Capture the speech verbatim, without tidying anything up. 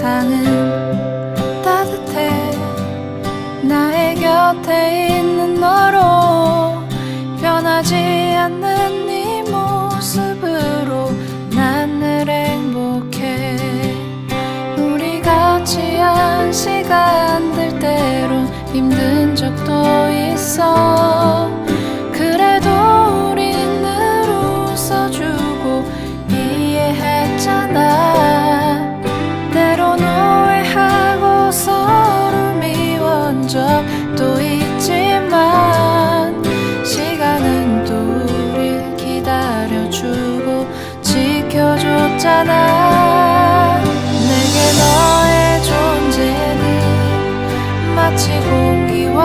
땅은 따뜻해. 나의 곁에 있는 너로 변하지 않는 네 모습으로 난 늘 행복해. 우리 같이 한 시간들 때론 힘든 적도 있어. 그래도 우린 늘 웃어주고 이해했잖아. 때론 오해하고 서로 미운 적도 있지만 시간은 또 우릴 기다려주고 지켜줬잖아. 내게 너의 존재는 마치 공기와